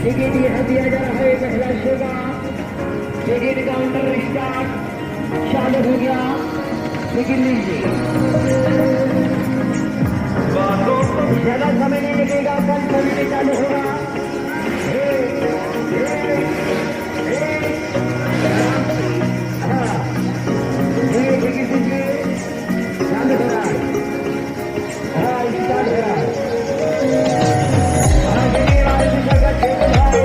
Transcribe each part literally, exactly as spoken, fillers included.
Ticket यह दिया जा रहा है, पहला शो का टिकट काउंटर स्टार्ट चालू हो गया। टिकट लीजिए, ज्यादा समय नहीं लगेगा, कल सवेरे चालू होगा। ए, ए, ए, हाँ, ये टिकट दीजिए, चालू हो रहा है। हाँ, स्टार्ट हो रहा है। हाँ, देखिए, राजनीति का खेल हो रहा है।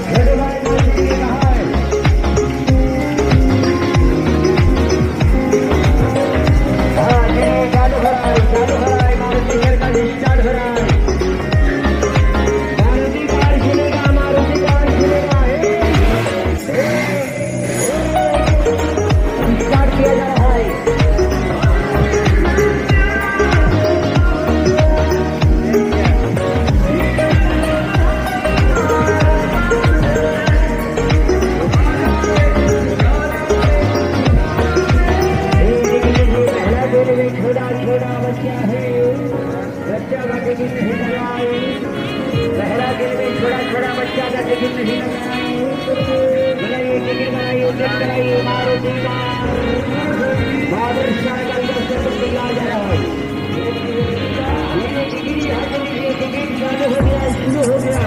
खेल हो रहा है, राजनीति का है। हाँ, देखिए, चालू हो रहा है, चालू हो रहा है, मारुति शहर का स्टार्ट हो रहा है। मारुति कार खेलेगा, मारुति कार खेलेगा, ए, ए, स्टार्ट किया जा रहा है। पहला दिन में छोटा छोटा बच्चा है, बच्चा का टिकट नहीं लगाए। पहला दिन में छोटा छोटा बच्चा का टिकट नहीं लगाए। बनाइए, टिकट बनाइए, टिकट बनाइए, मारुति का। बादल साइकिल का सब कुछ तैयार जा रहा है। ये टिकट यहाँ से लीजिए, टिकट चालू हो गया, शुरू हो गया।